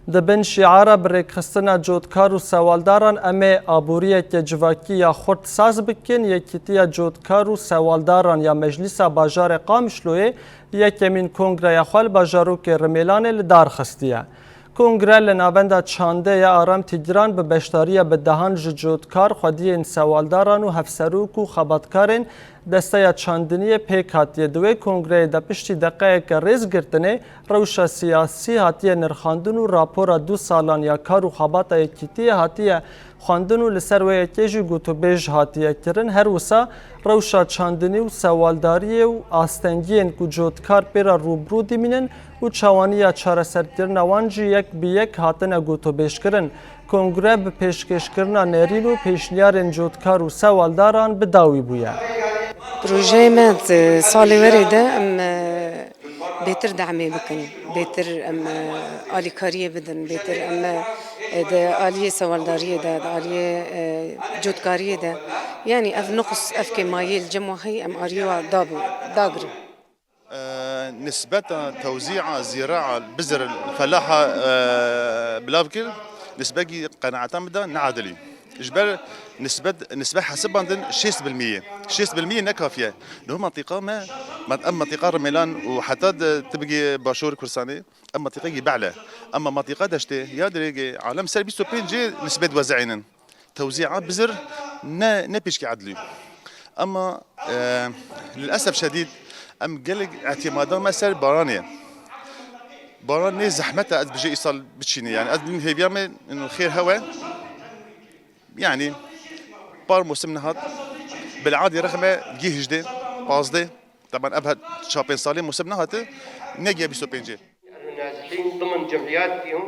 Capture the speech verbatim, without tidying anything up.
Di bin şiara bi rêkxistina cotkar û sewaldaran em ê aboriyeke civakî ya xurt saz bikin, Yekîtiya Cotkar û Sewaldaran ya Meclîsa Bajarê Qamişloyê yekemîn kongreya xwe li bajarokê Rimêlanê li dar xistiye. Kongre li navenda çandê ya Aram Tîgran bi beşdariya bi dehan ji cotkar, xwediyên sewaldaran û hevserok û xebatkarên Desteya Çandiniyê pêk hatiye. Di wê kongreyê de piştî deqeyeke rêzgirtinê rewşa siyasî hatiye nirxandin û rapora du salan ya kar û xebata Yekîtiyê hatiye xwendin û li ser wê yekê jî gotûbêj hatiye kirin. Her wisa rewşa çandinî û sewaldariyê û astengiyên ku cotkar pê re rûbirû dimînin û çawaniya çareserkirina wan jî yek bi yek hatine gotûbêjkirin. Kongre bi pêşkêşkirina nerîn û pêşniyarên cotkar û sewaldaran bi dawî bûye. Projeyê me di salê werê de em, e, bêtir demê bikin, bêtir em, e, alîkariyê bidin, bêtir em, e, di aliyê sewaldariyê de, di aliyê, e, cotkariyê de, yanî ev nuqs, ev kêmayî li cem we heyî em aliyê wa dabin, dagirin. E, nisbeta tewzîa zîraa bizir felaha, e, bilav kir, nisbekî qenaeta min de neadilî. Ji ber nisbet, nisbe hesibandin şêst bil mî ye. Şêst bil mî ye ne kafiye. Niho mantîqa me, mat-, em mantîqa Rimêlan û heta de tibigê Başûr Kurdistanê, em mantîqekî be'le. Ema mantîqa deştê ya dirêgê alem ser bîst û pêncê nisbet wezî inin. Tewzîa bizir ne, ne pişkî edlî. Ema, e, lilesef şedîd em gelek îtîmada me ser baranê ye. Baran nê zehmet e ez bijê îsal biçînî. Yani ez din hêviya me ino xêr hewe. Yani par mosim nehat. Bil'adî rexme gî hijdê, pazdê. Teban ev het çapên salê mosim nehate, ne gî bîst û pêncê. النازحين ضمن جمعياتهم